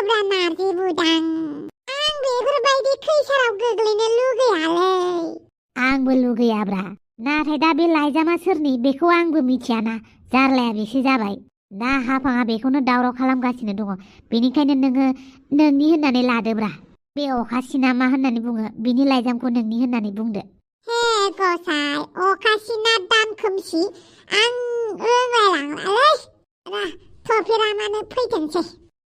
ब्रा नारजि बुदां आं बेफोरबायदि खैसाराव गोग्लैनो लुगैयालै आंबो लुगैयाब्रा नाथाय दा बे लाइजामा सोरनि बेखौ आंबो मिथियाना जारलाया बेसो जाबाय दा हाफाङा बेखौनो दावराव खालामगासिनो दङ बेनिखायनो नोङो नोंनि होननानै लादोब्रा बे अखासिना मा होननानै बुङो बिनि लाइजामखौ नोंनि होननानै बुंदो हे गसाय अखासिना दान खोमसि आं रोंलायलांलालै रा थफेरामानो फैथोंसै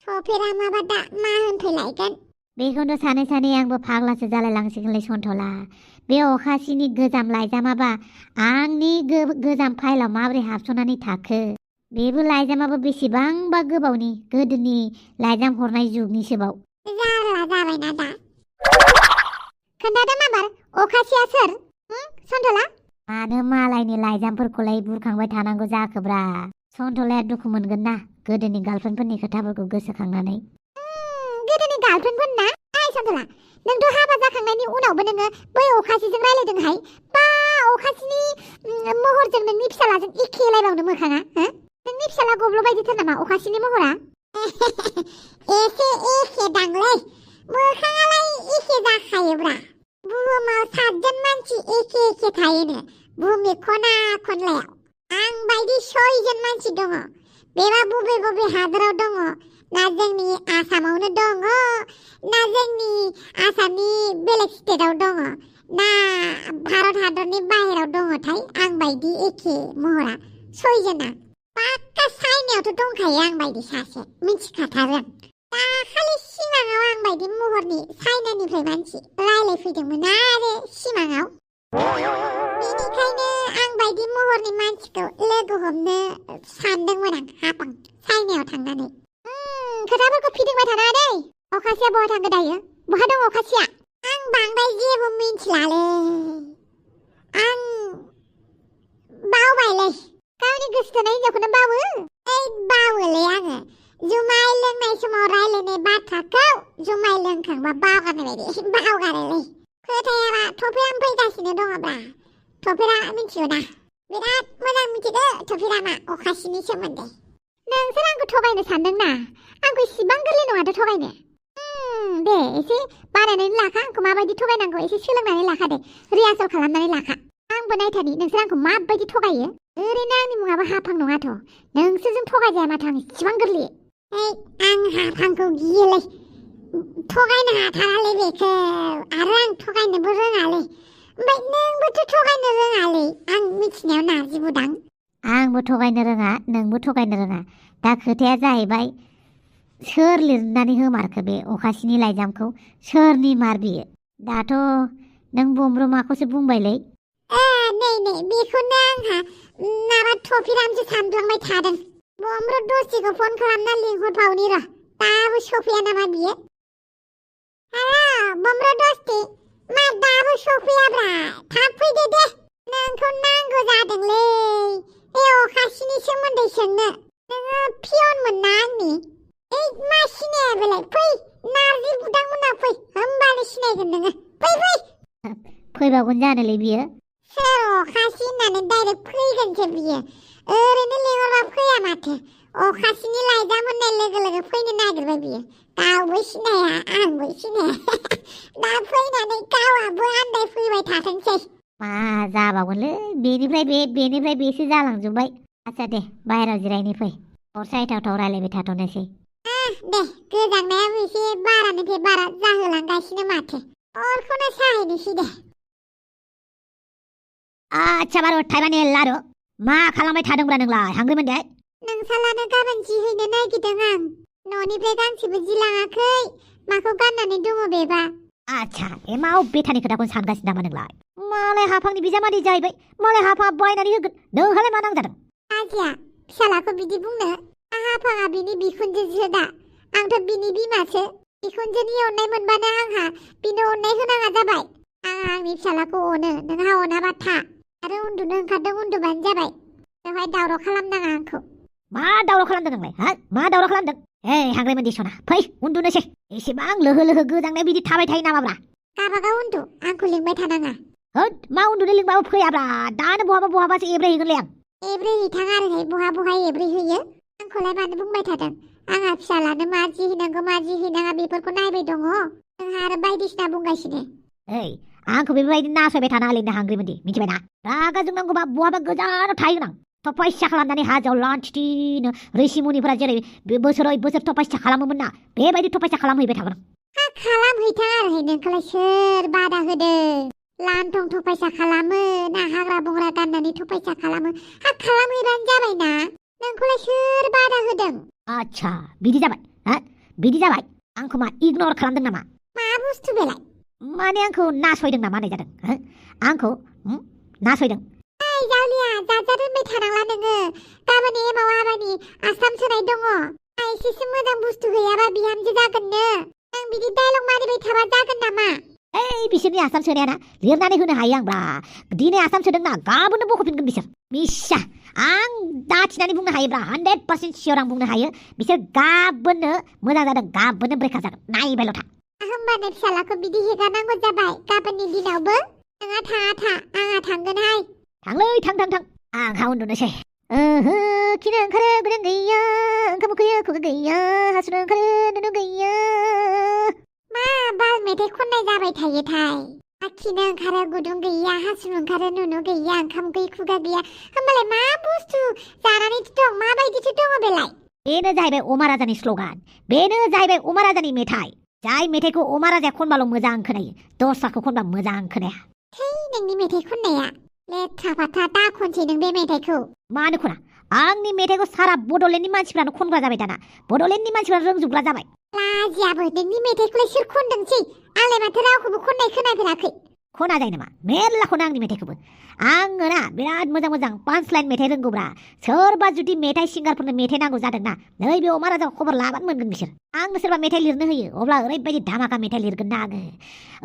थफेरामाबा दा मा होनफैलायगोन बेखौनो सानै सानै आंबो फाग्लासो जालायलांसिगोनलै सन्थला बे अखासिनि गोजाम लाइजामाबा आंनि गोजाम फाइलाव माबोरै हाबस'नानै थाखो बेबो लाइजामाबो बेसेबांबा गोबावनि गोदोनि लाइजाम हरनाय जुगनिसोबाव जारला जाबायना दा खोन्थादो माबार अखासिया सोर सन्थला मानो मालायनि लाइजामफोरखौलाय बुरखांबाय थानांगौ जाखोब्रा सन्थलाया दुखु मोनगोन ना गोदोनि गार्लफ्रेन्डफोरनि खोथाफोरखौ गोसोखांनानै गोदोनि गार्लफ्रेन्डफोर ना सन्थला नोंथ' हाबा जाखांनायनि उनावबो नोङो बै अखासिजों रायलायदोंहाय बा अखासिनि महरजों नोंनि फिसालाजों एखेलायबावनो मोखाङा नोंनि फिसाला गब्ल' बायदिथार नामा अखासिनि महरा एसे एखे दांलै मोखाङालाय एखे जाखायोब्रा बुहुमाव 7 जन मानसि एखे एखे थायोनो बुहुमनि खना खनलायाव आं बायदि 6 जन मानसि दङ बेबा बबे बबे हादराव दङ ना जोंनि आसामावनो दङ ना जोंनि आसामनि बेलेग स्टेटआव दङ ना भारत हादरनि बाहेराव दङथाय आं बायदि एखे महरा 6 जना पाक्का चाइनायावथ' दंखायो आं बायदि सासे मिथिखाथारो दाखालि सिमाङाव आं बायदि महरनि चाइनानिफ्राय मानसि रायलायफैदोंमोन आरो सिमाङाव बेनिखायनो आं बायदि महरनि मानसिखौ लोगो हमनो सानदोंमोन आं हाफां चाइनायाव थांनानै खोथाफोरखौ फिदिंबाय थानाङा दै अखासिया बहा थांखो दायो बहा दं अखासिया आं बांद्राय जेबो मिन्थिलालै आं बावबायलै गावनि गोसो थोनाय हिन्जावखौनो बावो बावोलै आङो जुमाय लोंनाय समाव रायलायनाय बाथ्राखौ जुमाय लोंखांबा बावगारनाय बायदि बावगारोलै खोथायाबा थफेराम फैगासिनो दङब्रा थफेरा मिथिगौ ना बिराद मोजां मिथिगौ थफेरामा अखासिनि सोमोन्दै नोंसोर आंखौ थगायनो सानदोंना आंखौ इसिबां गोरलै नङाथ' थगायनो दे एसे बानायनानै लाखा आंखौ माबायदि थगायनांगौ एसे सोलोंनानै लाखा दे रिहार्सेल खालामनानै लाखा आंबो नायथानि नोंसोर आंखौ माबायदि थगायो ओरैनो आंनि मुङाबो हाफां नङाथ' नोंसोरजों थगायजाया माथो आं इसिबां गोरलै आं हाफांखौ गियोलै थगायनो हाथारालै बेखौ आरो आं थगायनोबो रोङालै ओमफ्राय नोंबोथ' थगायनो रोङालै आं मिथिनायाव नारजि बुदां आंबो थगायनो रोङा नोंबो थगायनो रोङा दा खोथाया जाहैबाय सोर लिरनानै होमारखो बे अखासिनि लाइजामखौ सोरनि मार बियो दाथ' नों बमब्रमाखौसो बुंबायलै नै बेखौनो आंहा माबा थफिरामसो सानफ्लांबाय थादों बमब्र दसेखौ फन खालामना लिंहरबावनि र' दाबो सफैया नामा बियो हेल' बमब्र दस्ति मा दाबो सफैयाब्रा थाब फैदो दे नोंखौ नांगौ जादोंलै ए अखासिनि सोमोन्दै सोंनो नोङो पियनमोन ना आंनि मा सिनाया बेलाय फै नारजि बुदांमोना फै होमबानो सिनायगोन नोङो फै फैबावगोन जानोलै बियो सोर अखासि होननानै डाइरेक्ट फैगोनसो बियो ओरैनो लेंहरबा फैया माथो अखासिनि लाइजाम होननाय लोगो लोगो फैनो नागिरबाय बियो गावबो सिनाया आंबो सिनाया दा फैनानै गावआबो आन्दायफैबाय थाथोंसै मा जाबावगोनलै बेनिफ्राय बेसो जालांजोब्बाय आच्छा दे बाहेरायाव जिरायनो फै अर सायथावथाव रायलायबाय थाथ'नोसै दे गोजांनायाबो एसे बारानिफ्राय बारा जाहोलांगासिनो माथो अरखौनो साहैनोसै दे आच्छा बारु थाइबानि लारु मा खालामबाय थादोंब्रा नोंलाय हांग्रिमोन दे नोंसालानो गाबोन जि हैनो नागिरदों आं न'निफ्राय गांसेबो जि लाङाखै माखौ गाननानै दङ बेबा आच्छा एमाव बेथानि खोथाखौनो सानगासिनो नामा नोंलाय मालाय हाफांनि बिजामादै जाहैबाय मालाय हाफाङा बायनानै होगोन नोंहालाय मा नांजादों आजिया फिसालाखौ बिदि बुंनो हाफाङा बिनि बिखुनजोसो दा आंथ' बिनि बिमासो बिखुनजोनि अननाय मोनबानो आंहा बिनो अननाय होनाङा जाबाय आं आंनि फिसालाखौ अनो नोंहा अनाबा था आरो उन्दुनो ओंखारदों उन्दुबानो जाबाय बेवहाय दावराव खालामनाङा आंखौ मा दावराव खालामदों नोंलाय मा दावराव खालामदों हांग्रिमोनदि सना फै उन्दुनोसै एसेबां लोहो लोहो गोजांनाय बिदि थाबाय थायो नामाब्रा गाबागाव उन्दु आंखौ लिंबाय थानाङा होद मा उन्दुनो लिंबाबो फैयाब्रा दानो बहाबासो एब्रायहैगोनलै आं एब्रायहैथां आरोहाय बहा एब्रायहैयो आंखौलाय मानो बुंबाय थादों आंहा फिसालानो मा जि हैनांगौ मा जि हैनाङा बेफोरखौ नायबाय दङ नोंहा आरो बायदिसिना बुंगासिनो ओइ आंखौ बेबायदि नासयबाय थाना ओरैनो हांग्रिमोनदि मिथिबायना रागा जोंनांगौबा बहाबा गोजानाव थाहैगोन आं तपस्या खालामनानै हाजोआव लान्थिनो ऋषिमुनिफोरा जेरै बोसोरै बोसोर तपस्या खालामोमोन ना बेबायदि तपस्या खालामहैबाय थागोन हा खालामहैथां आरो नोंखौलाय सोर बादा होदों लान्थं तपस्या खालामो ना हाग्रा बंग्रा गाननानै तपस्या खालामो हा खालामहैबानो जाबायना नोंखौलाय सोर बादा होदों आच्छा बिदि जाबाय हा बिदि जाबाय आंखौ मा इगनर खालामदों नामा मा बुस्थु बेलाय माने आंखौ नासयदों नामा होननाय जादों आंखौ नासयदों ओइ जावलिया जाजा दोनबाय थानांला नोङो गाबोन एमाव हाबानि आसाम सोनाय दङ एसेसो मोजां बुस्थु गैयाबा बिहामजो जागोननो आं बिदि डायलग मारिबाय थाबा जागोन नामा ओइ बिसोरनि आसाम सोनायाना लिरनानै होनो हायो आंब्रा दिनै आसाम सोदोंना गाबोननो बख'फिनगोन बिसोर मिसा आं दाथिनानै बुंनो हायोब्रा 100% सियर आं बुंनो हायो बिसोर गाबोननो मोजां जादों गाबोननो ब्रेकआप जागोन नायबायल' था होमबानो फिसालाखौ बिदि हेगारनांगौ जाबाय गाबोननि दिनावबो नोंहा थाङा आंहा थांगोनहाय थांलै थां आंहा उन्दुनोसै खिनो ओंखारो गुदुं गैया ओंखाम उखैयो खुगा गैया हासुनो ओंखारो नुनो गैया मा बाल मेथाइ खननाय जाबाय थायोथाय खिनो ओंखारो गुदुं गैया हासुनो ओंखारो नुनो गैया ओंखाम उखैयो खुगा गैया होमबालाय मा बुस्थु जानानैथ' दं माबायदिथो दङ बेलाय बेनो जाहैबाय अमा राजानि स्ल'गान बेनो जाहैबाय अमा राजानि मेथाइ जाय मेथाइखौ अमा राजाया खनबाल' मोजां खोनायो दस्राखौ खनबा मोजां खोनाया है नोंनि मेथाइ खननाया लेथ्रा फाथ्रा दा खनसै नों बे मेथाइखौ मानो खना आंनि मेथाइखौ सारा बड'लेण्डनि मानसिफ्रानो खनग्रा जाबाय दाना बड'लेण्डनि मानसिफ्रा रोंजोबग्रा जाबाय लाजियाबो नोंनि मेथाइखौलाय सोर खनदोंसै आंलाय माथो रावखौबो खननाय खोनाफेराखै खना जायो नामा मेरला खनो आंनि मेथाइखौबो आङो ना बिराद मोजां पांच लाइन मेथाइ रोंगौब्रा सोरबा जुदि मेथाइ सिंगारफोरनो मेथाइ नांगौ जादोंना नैबे अमा राजाखौ खबर लाबानो मोनगोन बिसोर आंनो सोरबा मेथाइ लिरनो होयो अब्ला ओरैबायदि धामाका मेथाइ लिरगोन ना आङो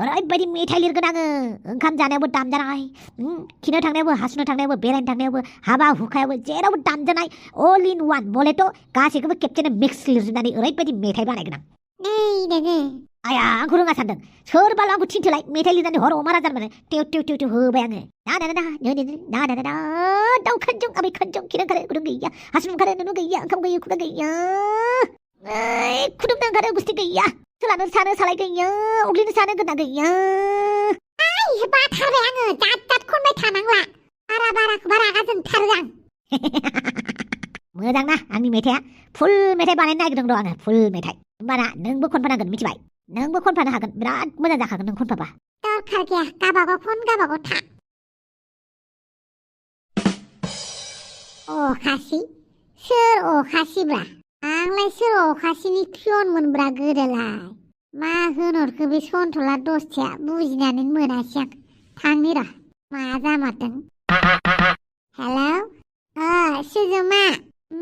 ओरैबायदि मेथाइ लिरगोन आङो ओंखाम जानायावबो दामजानाय खिनो थांनायावबो हासुनो थांनायावबो बेरायनो थांनायावबो हाबा हुखायावबो जेरावबो दामजानाय अल इन वान बलेथ' गासैखौबो खेबसेनो मिक्स लिरजोबनानै ओरैबायदि मेथाइ बानायगोन आं नै नोङो आया आंखौ रोङा सानदों सोरबाल' आंखौ थिनथोलाय मेथाइ लिरनानै हर अमा राजा माने टेव होबाय आङो ना दाउ खानजं आबै खानजं खिनो ओंखारो गुदुं गैया हासुनो ओंखारो नुनो गैया ओंखाम गैया खुगा गैया खुदुमनो ओंखारो गुस्थि गैया सोलानो सानो सालाय गैया अग्लिनो सानो गोना गैया बाथारबाय आङो जात खनबाय थानांला बाराखौ रागा जोंथारो आं मोजां ना आंनि मेथाइआ फुल मेथाइ बानायनो नागिरदों र' आङो फुल मेथाइ होमबाना नोंबो खनफानांगोन मिथिबाय नोंबो खनफानो हागोन बिराद मोजां जाखागोन नों खनफाबा दरखार गैया गाबागाव खन गाबागाव था अखासि सोर अखासिब्रा आंलाय सोर अखासिनि पियन मोनब्रा गोदोलाय मा होनहरखो बे सन्थला दसथिया बुजिनानै मोनासै आं थांनि र' मा जामारदों हेलौ सुजुमा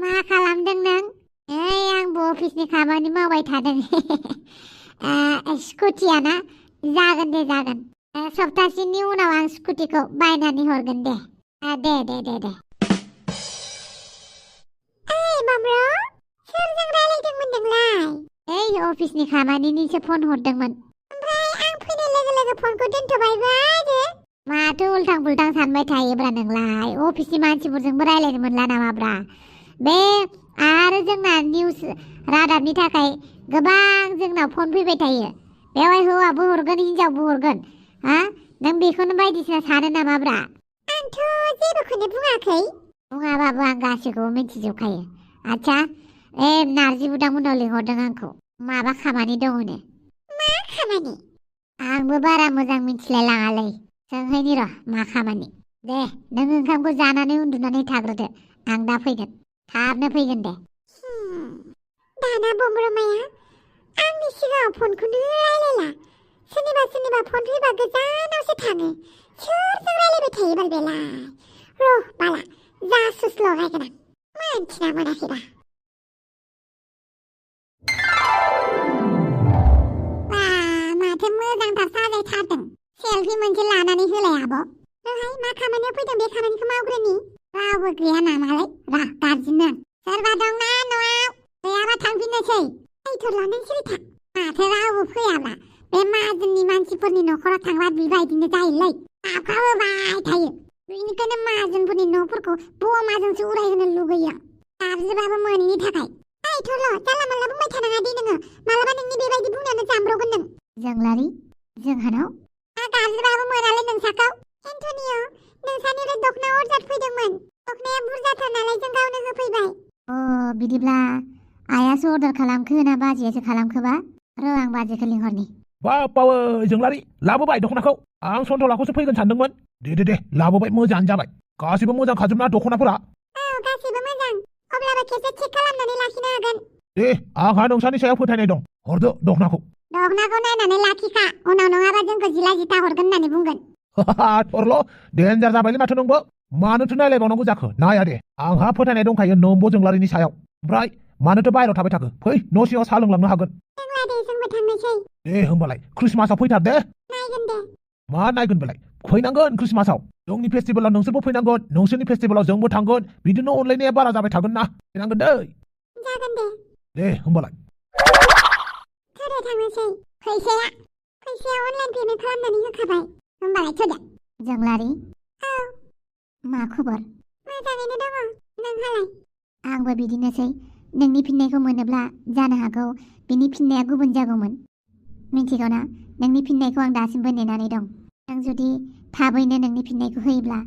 मा खालामदों नों ओइ आंबो अफिसनि खामानि मावबाय थादों स्कुटिया ना जागोन दे जागोन सप्तासेनि उनाव आं स्कुटिखौ बायनानै हरगोन दे दे ओइ बाब्र सोरजों रायलायदोंमोन नोंलाय ओइ अफिसनि खामानिनिसो फन हरदोंमोन ओमफ्राय आं फैनाय लोगो फनखौ दोनथ'बायबा आरो माथो उल्टां पुल्टां सानबाय थायोब्रा नोंलाय अफिसनि मानसिफोरजोंबो रायलायनो मोनला नामाब्रा बे आरो जोंना निउस रादाबनि थाखाय गोबां जोंनाव फन फैबाय थायो बेवहाय हौवाबो हरगोन हिनजावबो हरगोन नों बेखौनो बायदिसिना सानो नामाब्रा आंथ' जेबोखौनो बुङाखै बुङाबाबो आं गासैखौबो मिथिजोबखायो आच्छा नारजि बुदांमोनाव लिंहरदों आंखौ माबा खामानि दङनो मा खामानि आंबो बारा मोजां मिथिलाय लाङालै सोंहैनि र' मा खामानि दे नों ओंखामखौ जानानै उन्दुनानै थाग्रोदो आं दा फैगोन थाबनो फैगोन दे दाना बमब्रमाया आंनि सिगाङाव फनखौनो रायलायला सोरनिबा फन फैबा गोजानावसो थाङो सोरजों रायलायबाय थायो बाल बेलाय र' बाला जासुस लगायगोन आं मोनथिना मोनाखैबा माथो मोजांथार साजायथारदों सेलफि मोनसे लानानै होलाय आब' नोंहाय मा खामानियाव फैदों बे खामानिखौ मावग्रोनि रावबो गैया नामालाय गारजिनो सोरबा दं ना न'आव गैयाबा थांफिननोसै थरला नों सिरि था माथो रावबो फैयाब्ला बे माहाजोननि मानसिफोरनि न'खराव थांबा बेबायदिनो जायोलै दावखाबोबाय थायो बेनिखायनो माहाजोनफोरनि न'फोरखौ बमाजोंसो उरायहोनो लुगैयो गाज्रिबाबो मोनैनि थाखाय ओइ थरल' जानला मोनला बुंबाय थानाङा दे नोङो मालाबा नोंनि बेबायदि बुंनायानो जामब्रगोन नों जोंलारि जोंहानाव गाज्रिबाबो मोनालै नोंसाखौ एन्टनिय नोंसानिफ्राय दखना अर्डार फैदोंमोन दखनाया बुरजाथार नालाय जों गावनो होफैबाय बिदिब्ला आयासो अर्डार खालामखो ना बाजैयासो खालामखोबा र' आं बाजैखौ लिंहरनि बावै जोंलारि लाबोबाय दखनाखौ आं सन्थलाखौसो फैगोन सानदोंमोन दे लाबोबाय मोजाङानो जाबाय गासिबो मोजां खाजोबना दखनाफोरा गासिबो मोजां अब्लाबो खेबसे चेक खालामनानै लाखिनो हागोन दे आंहा नोंसानि सायाव फोथायनाय दं हरदो दखनाखौ नायनानै लाखिखा उनाव नङाबा जोंखौ जिला जिथा हरगोन होननानै बुंगोन थरल' देन्जार जाबायलै माथो नोंबो मानोथो नायलायबावनांगौ जाखो नाया दे आंहा फोथायनाय दंखायो नोंबो जोंलारिनि सायाव ओमफ्राय मानोथो बाहेरायाव थाबाय थाखो फै न' सिङाव साहा लोंलांनो हागोन जोंबो थांनोसै दे होमबालाय ख्रिस्टमासाव फैथार दे नायगोन दे मा नायगोन बेलाय फैनांगोन ख्रिस्टमासाव जोंनि फेस्टिभेलाव नोंसोरबो फैनांगोन नोंसोरनि फेस्टिभेलाव जोंबो थांगोन बिदिनो अनलायनाया बारा जाबाय थागोन ना फैनांगोन दै जागोन दे होमबालाय थोदो थांनोसै फैसाया अनलाइन पेमेन्ट खालामनानै होखाबाय होमबालाय थोदो जोंलारि मा खबर मोजाङैनो दङ नोंहालाय आंबो बिदिनोसै नोंनि फिननायखौ मोनोब्ला जानो हागौ बिनि फिननाया गुबुन जागौमोन मिथिगौ ना नोंनि फिननायखौ आं दासिमबो नेनानै दं नों जुदि थाबैनो नोंनि फिननायखौ होयोब्ला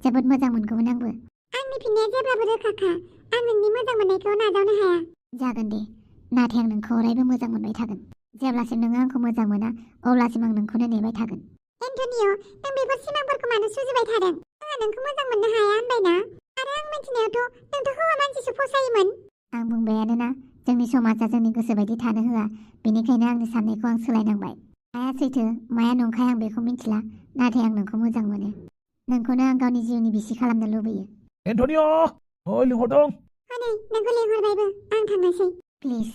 जोबोद मोजां मोनगौमोन आंबो आंनि फिननाया जेब्लाबो रोखाखा आं नोंनि मोजां मोननायखौ नाजावनो हाया जागोन दे नाथाय आं नोंखौ अरायबो मोजां मोनबाय थागोन जेब्लासिम नोङो आंखौ मोजां मोना अब्लासिम आं नोंखौनो नेबाय थागोन एन्टनिय नों बेफोर सिमांफोरखौ मानो सुजुबाय थादों आंहा नोंखौ मोजां मोननो हाया होनबायना आरो आं मिथिनायावथ' नोंथ' हौवा मानसिसो फसायोमोन आं बुंबायानो ना जोंनि समाजा जोंनि गोसो बायदि थानो होआ बेनिखायनो आंनि साननायखौ आं सोलायनांबाय माया सैथो माया नंखाय आं बेखौ मिथिला नाथाय आं नोंखौ मोजां मोनो नोंखौनो आं गावनि जिउनि बिसि खालामनो लुबैयो एन्टनिय लिंहरदों हनै नोंखौ लिंहरबायबो आं थांनोसै प्लिज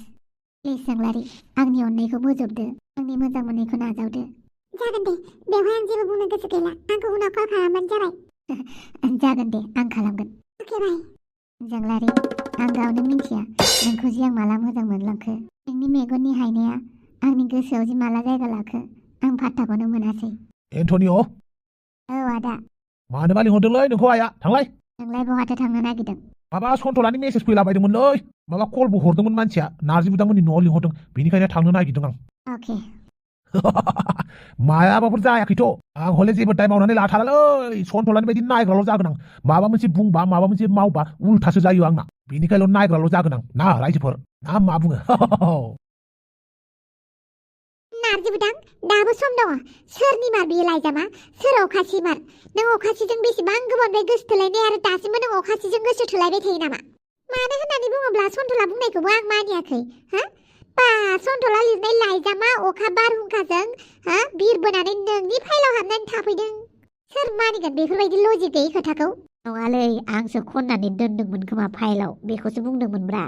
जोंलारि आंनि अननायखौ बोजबदो आंनि मोजां मोननायखौ नाजावदो जागोन दे बेवहाय आं जेबो बुंनो गोसो गैला आंखौ उनाव कल खालामबानो जाबाय जागोन दे आं खालामगोन अके बाय जोंलारि आं गावनो मिथिया नोंखौ जि आं माला मोजां मोनलांखो नोंनि मेगननि हायनाया आंनि गोसोआव जि माला जायगा लाखो आं फात्ताखौनो मोनासै एन्टनिय आदा मानोबा लिंहरदोंलै नोंखौ आइया थांलाय नोंलाय बहाथो थांनो नागिरदों माबा सन्थलानि मेसेज फैलाबायदोंमोनलै माबा कलबो हरदोंमोन मानसिया नारजि बुदांमोननि न'आव लिंहरदों बेनिखायनो थांनो नागिरदों आं अके मायाबाफोर जायाखैथ' आं हले जेबो दाय मावनानै लाथारालै सन्थलानि बायदि नायग्राल' जागोन आं माबा मोनसे बुंबा माबा मोनसे मावबा उल्थासो जायो आंना बेनिखायल' नायग्राल' जागोन आं ना रायजोफोर ना मा बुङो नारजि बुदां दाबो सम दङ सोरनि मार बियो लाइजामा सोर अखासि मार नों अखासिजों बेसेबां गोबावनिफ्राय गोसो थोलायनाय आरो दासिमबो नों अखासिजों गोसो थोलायबाय थायो नामा मानो होननानै बुङोब्ला सन्थला बुंनायखौबो आं मानियाखै बा सन्थला लिरनाय लाइजामा अखा बारहुंखाजों बिरबोनानै नोंनि फाइलाव हाबनानै थाफैदों सोर मानिगोन बेफोरबायदि लजिक गैयै खोथाखौ नङालै आंसो खननानै दोनदोंमोन खोमा फाइलाव बेखौसो बुंदोंमोनब्रा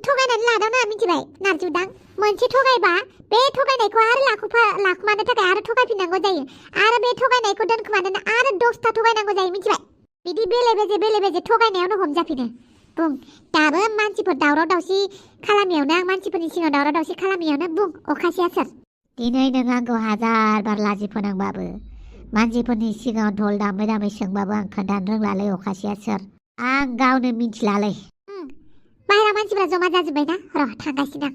थगायनानै लादावना मिथिबाय नारजि बुदां मोनसे थगायबा बे थगायनायखौ आरो लाखुमानो थाखाय आरो थगायफिननांगौ जायो आरो बे थगायनायखौ दोनखोमानो आरो 10था थगायनांगौ जायो मिथिबाय बिदि बेले बेजे थगायनायावनो हमजाफिनो बुं दाबो मानसिफोर दावराव दावसि खालामियावनो आं मानसिफोरनि सिगाङाव दावराव दावसि खालामियावनो बुं अखासिया सोर दिनै नों आंखौ हाजार बार लाजि फोनांबाबो मानसिफोरनि सिगाङाव ढोल दामै दामै सोंबाबो आं खोन्थानो रोंलालै अखासिया सोर आं गावनो मिथिलालै बाहेरा मानसिफ्रा जमा जाजोब्बायना र' थांगासिनो आं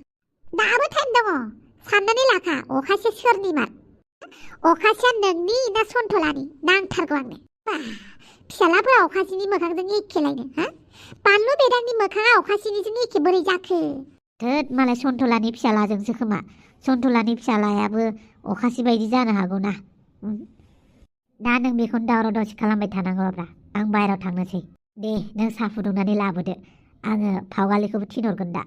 दाबो टाइम दङ साननानै लाखा अखासिया सोरनि मार अखासिया नोंनि ना सन्थलानि नांथारगौ आंनो फिसालाफोरा अखासिनि मोखांजों एखेलायनो बानलु बेदांनि मोखाङा अखासिनिजों एखे बोरै जाखो थोद मालाय सन्थलानि फिसालाजोंसो खोमा सन्थलानि फिसालायाबो अखासि बायदि जानो हागौ ना दा नों बेखौनो दावराव दावसि खालामबाय थानांगौब्रा आं बाहेरायाव थांनोसै दे नों साहा फुदुंनानै लाबोदो आङो फावगालिखौबो थिनहरगोन दा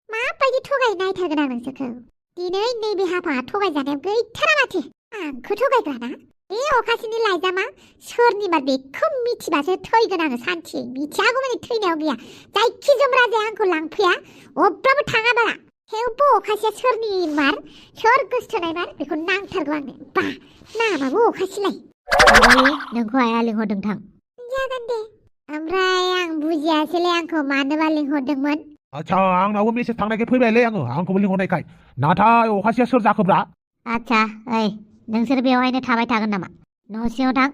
माबायदि थगाय नायथारगोन आं नोंसोरखौ दिनै नैबे हाफाङा थगायजानायाव गैथारा माथो आंखौ थगायग्राना बे अखासिनि लाइजामा सोरनिबा बेखौ मिथिबासो थैगोन आङो सानसे मिथियागौ माने थैनायाव गैया जायखि जमराजाया आंखौ लांफैया अब्लाबो थाङा बारा थेवबो अखासिया सोरनि मार सोर गोसथोनाय मार बेखौ नांथारगौ आंनो बा नामाबो अखासिलाय नोंखौ आइया लिंहरदों थां जागोन दे ओमफ्राय आं बुजियासैलै आंखौ मानोबा लिंहरदोंमोन आच्छा आंनावबो मेसेज थांनायखाय फैबायलै आंखौबो लिंहरनायखाय नाथाय अखासिया सोर जाखोब्रा आच्छा ओइ नोंसोर बेवहायनो थाबाय थागोन नामा न' सिङाव थां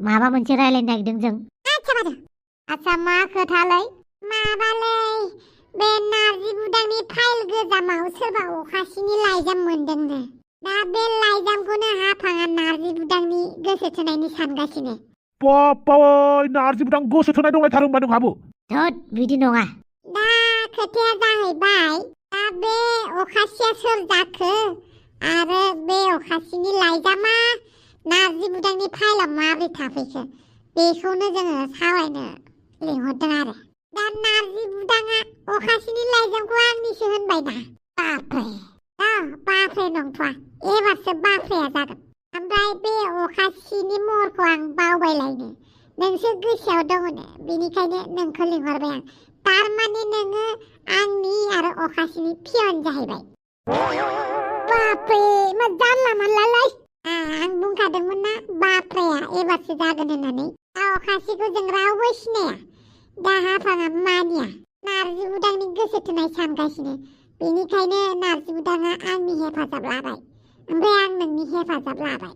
माबा मोनसे रायलायनो नागिरदों जों आच्छा बादो आच्छा मा खोथालै माबालै बे नारजि बुदांनि फाइल गोजामाव सोरबा अखासिनि लाइजाम मोनदोंनो दा बे लाइजामखौनो हाफाङा नारजि बुदांनि गोसो थोनायनि सानगासिनो बाप्पा नारजि बुदां गोसो थोनाय दंलायथारो होनबा नोंहाबो थोद बिदि नङा दा खोथाया जाहैबाय दा बे अखासिया सोर जाखो आरो बे अखासिनि लाइजामा नारजि बुदांनि फाइलाव माबोरै थाफैखो बेखौनो जोङो सावरायनो लिंहरदों आरो दा नारजि बुदाङा अखासिनि लाइजामखौ आंनिसो होनबायना बाफ्रे नंथ'आ एबारसो बाफ्रेया जागोन ओमफ्राय बे अखासिनि महरखौ आं बावबायलायनो नोंसो गोसोआव दङनो बेनिखायनो नोंखौ लिंहरबाय आं तारमाने नोङो आंनि आरो अखासिनि पियन जाहैबाय बाफ्रे मा जानला मानलालै आं बुंखादोंमोन ना बाफ्रेया एबारसो जागोन होननानै दा अखासिखौ जों रावबो सिनाया दा हाफाङा मानिया नारजि बुदांनि गोसो थोनाय सानगासिनो बेनिखायनो नारजि बुदाङा आंनि हेफाजाब लाबाय ओमफ्राय आं नोंनि हेफाजाब लाबाय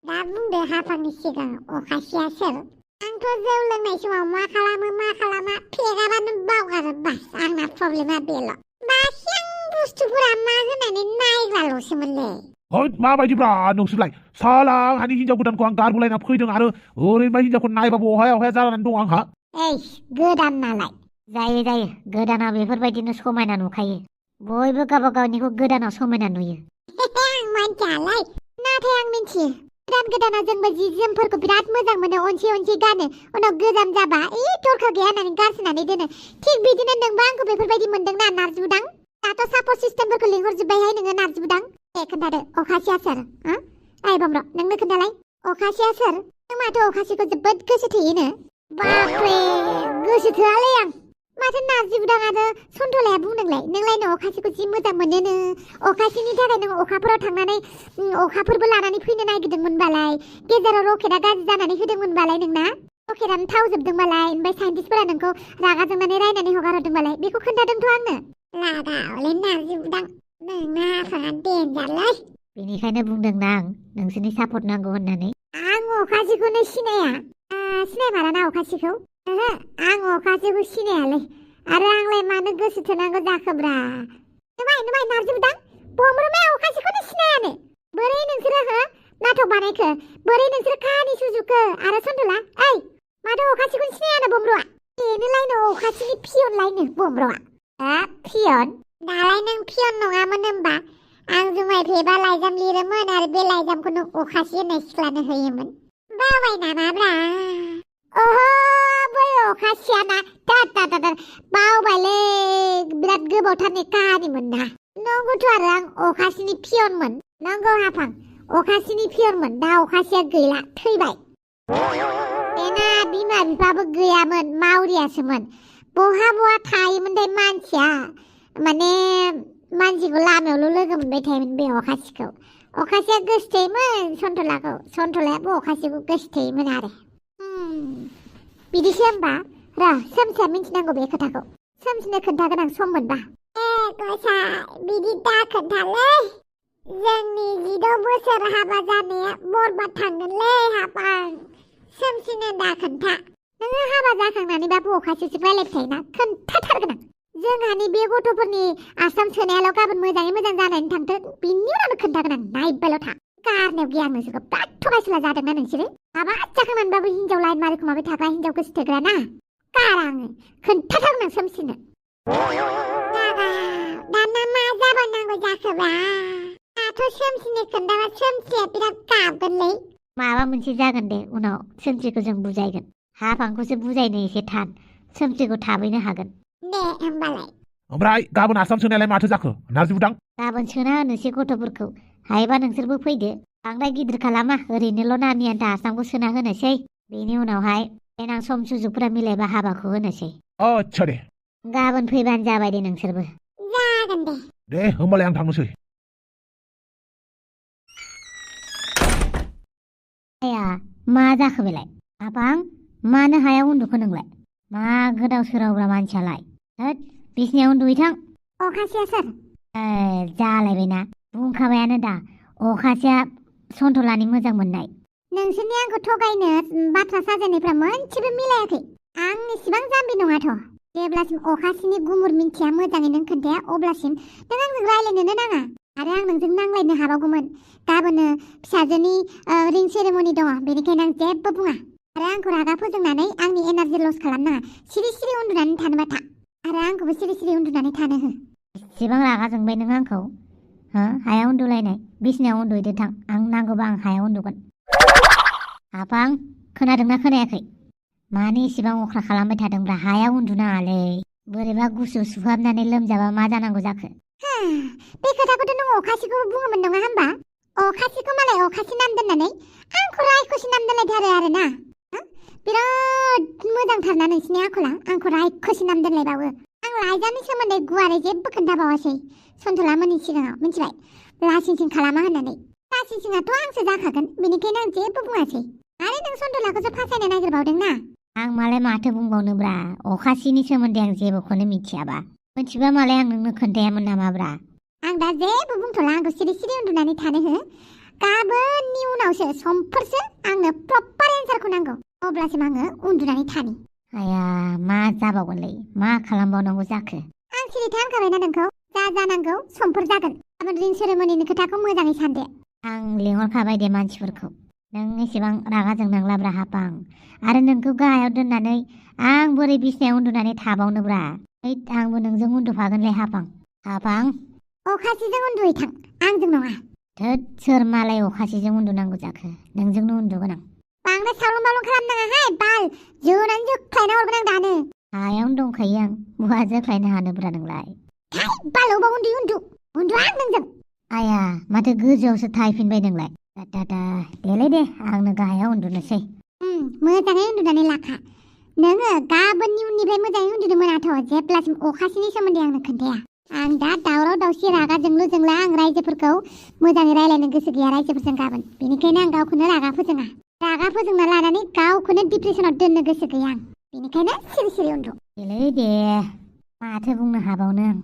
दा बुंदो हाफांनि सिगाङाव अखासिया सोर आंथ' जौ लोंनाय समाव मा खालामा फेगाबानो बावगारो बास आंना प्रब्लेमा बेल' बासियां बुस्थुफोरा मा होनानै नायग्राल'सोमोनलै होद माबायदिब्रा नोंसोरलाय साला आंहानि हिनजाव गोदानखौ आं गारबोलायना फैदों आरो ओरैनो हिनजावखौ नायबाबो अहाया जानानै दं आंहा गोदान नालाय जायो गोदानाव बेफोरबायदिनो समायना नुखायो बयबो गावबा गावनिखौ गोदानाव समायना नुयो आं मानसियालाय नाथाय आं मिथियो गोदाना जोंबो जि जोमफोरखौ बिराद मोजां मोनो अनसे गानो उनाव गोजाम जाबा दरखार गैया होननानै गारसोनानै दोनो थिग बिदिनो नोंबो आंखौ बेफोरबायदि मोनदोंना नारजि बुदां दाथ' सापर्ट सिस्टेमफोरखौ लिंहरजोब्बायहाय नोङो नारजि बुदां खोन्थादो अखासिया सोर बम्र' नोंनो खोन्थालाय अखासिया सोर नों माथो अखासिखौ जोबोद गोसो थोयोनो बाप्रे गोसो थोआलै आं माथो नारजि बुदाङानो सन्थलाया बुंदोंलाय नोंलायनो अखासिखौ जि मोजां मोनोनो अखासिनि थाखाय नों अखाफोराव थांनानै अखाफोरबो लानानै फैनो नागिरदोंमोनबालाय गेजेराव रकेटआ गाज्रि जानानै होदोंमोनबालाय नोंना रकेटआनो थावजोबदोंबालाय ओमफ्राय साइन्टिस्टफोरा नोंखौ रागा जोंनानै रायनानै हगारहरदोंबालाय बेखौ खोन्थादोंथ' आंनो लागावलै नारजि बुदां नोंना आफाङा देन्जारलै बेनिखायनो बुंदोंना आं नोंसोरनि सापर्ट नांगौ होननानै आं अखासिखौनो सिनायमाराना अखासिखौ आं अखासिखौ सिनायालै आरो आंलाय मानो गोसो थोनांगौ जाखोब्रा नुबाय नारजि बुदां बम्र'माया अखासिखौनो सिनायानो बोरै नोंसोरो नाटक बानायखो बोरै नोंसोरो काहानि सुजुखो आरो सन्थला माथो अखासिखौनो सिनायानो बम्र'आ बेनोलायनो अखासिनि पियन लायनो बम्र'आ पियन दालाय नों पियन नङामोन होनबा आं जुमाय फेबा लाइजाम लिरोमोन आरो बे लाइजामखौ नों अखासि होननाय सिख्लानो होयोमोन बावबाय नामाब्रा ओहो बै अखासियाना बावबायलै बिराद गोबावथारनि काहानिमोन ना नंगौथ' आरो आं अखासिनि पियनमोन नंगौ हाफां अखासिनि पियनमोन दा अखासिया गैला थैबाय बेना बिमा बिफाबो गैयामोन मावरियासोमोन बहा थायोमोनथाय मानसिया माने मानसिखौ लामायावल' लोगो मोनबाय थायोमोन बे अखासिया गोसोथोयोमोन सन्थलायाबो अखासिखौ गोसोथोयोमोन आरो बिदिसो होमबा सोमसिया मिथिनांगौ बे खोथाखौ सोमसिनो खोन्थागोन आं सम मोनबा गसाय बिदि दा खोन्थालै जोंनि 16 बोसोर हाबा जानाया बरबाद थांगोनलै हाबां सोमसिनो दा खोन्था नोङो हाबा जाखांनानैबाबो अखासिसो रायलायबाय थायोना खोन्थाथारगोन आं जोंहानि बे गथ'फोरनि आसाम सोनायाल' गाबोन मोजाङै मोजां जानानै थांथों बिनि उनावनो खोन्थागोन आं नायबायल' था गारनायाव गैया आं नोंसोरखौ बिराद थगायसुला जादोंना नोंसोरो हाबा जाखांनानैबाबो हिनजाव लाइन मारिखुमाबाय थाग्रा हिनजाव गोसो थोग्रा ना गारा आङो खोन्थाथारगोन आं सोमसिनो दाना मा जाबावनांगौ जाखोबा दाथ' सोमसिनो खोन्थाबा सोमसिया बिराद गाबगोनलै माबा मोनसे जागोन दे उनाव सोमसिखौ जों बुजायगोन हाफांखौसो बुजायनो एसे थान सोमसिखौ थाबैनो हागोन दे होमबालाय ओमफ्राय गाबोन आसाम सोनायालाय माथो जाखो नारजि बुदां गाबोन सोना होनोसै गथ'फोरखौ हायोबा नोंसोरबो फैदो बांद्राय गिदिर खालामा ओरैनोल' नानि आन्था आसामखौ सोना होनोसै बेनि उनावहाय देनां सम सुजुगफोरा मिलायबा हाबाखौ होनोसै आच्छा दे गाबोन फैबानो जाबाय दे नोंसोरबो जागोन दे होमबालाय आं थांनोसै मा जाखो बेलाय हाबां मानो हायाव उन्दुखो नोंलाय मा गोदाव सोरावब्रा मानसियालाय बिसिनायाव उन्दुहैथां अखासिया सोर जालायबायना बुंखाबायानो दा अखासिया सन्थलानि मोजां मोननाय नोंसोरनि आंखौ थगायनो बाथ्रा साजायनायफ्रा मोनसेबो मिलायाखै आं इसेबां जाम्बि नङाथ' जेब्लासिम अखासिनि गुमुर मिन्थिया मोजाङै नों खोन्थाया अब्लासिम नों आंजों रायलायनोनो नाङा आरो आं नोंजों नांलायनो हाबावगौमोन गाबोनो फिसाजोनि रिं सेरेमनि दङ बेनिखायनो आं जेबो बुङा आरो आंखौ रागा फोजोंनानै आंनि एनार्जि लस खालामनाङा सिरि सिरि उन्दुनानै थानोबा था आरो आंखौबो सिरि सिरि उन्दुनानै थानो हो एसेबां रागा जोंबाय नों आंखौ हो हायाव उन्दुलायनाय बिसिनायाव उन्दुहैदो थां आं नांगौबा आं हायाव उन्दुगोन हाफां खोनादोंना खोनायाखै मानो एसेबां अख्रा खालामबाय थादोंब्रा हायाव उन्दुनाङालै बोरैबा गुसु सुहाबनानै लोमजाबा मा जानांगौ जाखो बे खोथाखौथ' नों अखासिखौबो बुङोमोन नङा होमबा अखासिखौ मालाय अखासि नाम दोननानै आंखौ रायखसि नाम दोनलायथारो आरोना बिराद मोजांथारना नोंसिनि आखला आंखौ रायखसि नाम दोनलायबावो आं लाइजामनि सोमोन्दै गुवारै जेबो खोन्थाबावासै सन्थलामोननि सिगाङाव मिथिबाय लासिंसिं खालामा होननानै लासिंसिङाथ' आंसो जाखागोन बेनिखायनो आं जेबो बुङासै आरो नों सन्थलाखौसो फासायनो नागिरबावदों ना आं मालाय माथो बुंबावनोब्रा अखासिनि सोमोन्दै आं जेबोखौनो मिथियाबा मिथिबा मालाय आं नोंनो खोन्थायामोन नामाब्रा आं दा जेबो बुंथ'ला आंखौ सिरि सिरि उन्दुनानै थानो हो गाबोननि उनावसो समफोरसो आंनो प्रपार एन्सारखौ नांगौ अब्लासिम आङो उन्दुनानै थानि आया मा जाबावगोनलै मा खालामबावनांगौ जाखो आं सिरि थानखाबायना नोंखौ जा जानांगौ समफोर जागोन गाबोन रिं सेरेमनिनि खोथाखौ मोजाङै सानदो आं लिंहरखाबाय दे मानसिफोरखौ नों एसेबां रागा जोंनांलाब्रा हाफां आरो नोंखौ गाहायाव दोननानै आं बोरै बिसिनायाव उन्दुनानै थाबावनोब्रा आंबो नोंजों उन्दुफागोनलै हाफां अखासिजों उन्दुहैथां आंजों नङा थोद सोर मालाय अखासिजों उन्दुनांगौ जाखो नोंजोंनो उन्दुगोन आं बांद्राय सावलं बावलं खालामनाङाहाय बाल जोनानै जोख्लायना हरगोन आं दानो हायावनो दंखायो आं बहा जोख्लायनो हानोब्रा नोंलाय बाल अबाव उन्दुआ आं नोंजों आया माथो गोजौआवसो थाहैफिनबाय नोंलाय देलै दे आंनो गाहायाव उन्दुनोसै मोजाङै उन्दुनानै लाखा नोङो गाबोननि उननिफ्राय मोजाङै उन्दुनो मोनाथ' जेब्लासिम अखासिनि सोमोन्दै आंनो खोन्थाया आं दा दावराव दावसि रागा जोंलु जोंला आं रायजोफोरखौ मोजाङै रायलायनो गोसो गैया रायजोफोरजों गाबोन बेनिखायनो आं गावखौनो रागा फोजोंना लानानै गावखौनो डिप्रेसनाव दोननो गोसो गैया आं बेनिखायनो सिरि सिरि उन्दु देलै दे माथो बुंनो हाबावनो आं